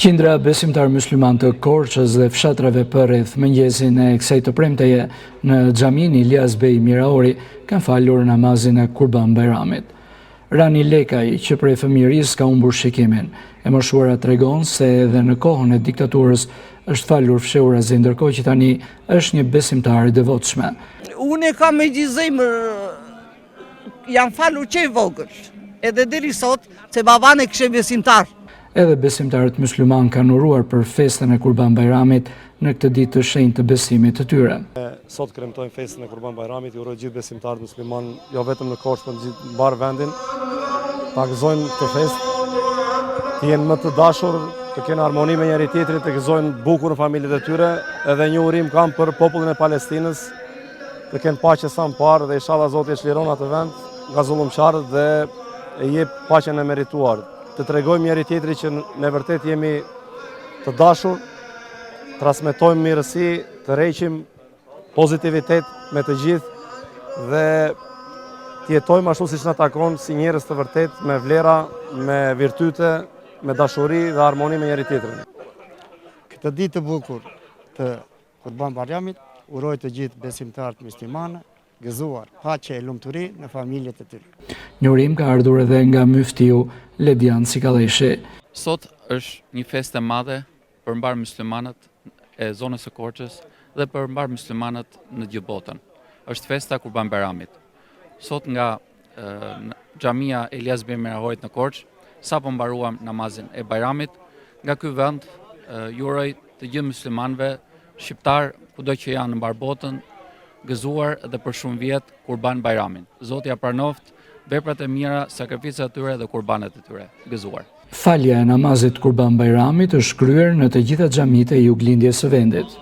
Qindra besimtarë myslimanë të Korçës dhe fshatrave përreth mëngjesin e kësaj të premteje në xhaminë Iljaz Bej Miraori kanë falur namazin e Kurban Bajramit. Rani Lekaj, që prej fëmijërisë ka humbur shikimin, e moshuara tregon se edhe në kohën e diktaturës është falur fshehurazi ndërkohë që tani është një besimtare e devotshme. Unë e kam me gjithë zemër Jam falur që e vogël, edhe deri sot, se babanë e kishe besimtar. Edhe besimtarët myslimanë kanë uruar për festën e Kurban Bajramit në këtë ditë të shenjtë të besimit të tyre. Sot kremtojmë festën e Kurban Bajramit, i uroj gjithë besimtarët muslimanë, jo vetëm në Korçë, por në gjithë mbarë vendin, ta gëzojnë këtë festë, të jenë më të dashur, të kenë harmoni me njëri-tjetrin, të gëzojnë bukur në familjet e tyre, edhe një urim kam për popullin e Palestinës, të kenë paqe sa më parë dhe ishalla Zoti e çliron atë vend nga zullumqarët dhe e jep paqen e merituar. Të tregojmë njëri-tjetrit që ne vërtet jemi të dashur, transmetojmë mirësi, tërheqim pozitivitet me të gjithë dhe të jetojmë ashtu siç na takon si njerëz të vërtetë me vlera, me virtyte, me dashuri dhe harmoni me njëri-tjetrin. Këtë ditë të bukur të Kurban Bajramit, uroj të gjithë besimtarët myslimanë, gëzuar, paqe e lumturi në familjet e tyre. Një urim ka ardhur edhe nga myftiu Ledian Cikalleshi. Sot është një festë e madhe për mbarë myslimanët e zonës së Korçës dhe për mbarë myslimanët në gjithë botën. Është festa e Kurban Bajramit. Sot nga xhamia e Iljaz Bej Mirahorit në Korçë, sapo mbaruam namazin e Bajramit, nga ky vend ju uroj të gjithë myslimanëve shqiptarë kudo që janë në mbarë botën, gëzuar dhe për shumë vjet Kurban Bajramin. Zoti ia pranoftë veprat e mira, sakrificat e tyre dhe kurbanet e tyre. Gëzuar. Falja e namazit Kurban Bajramit është kryer në të gjitha xhamitë e juglindjes së vendit.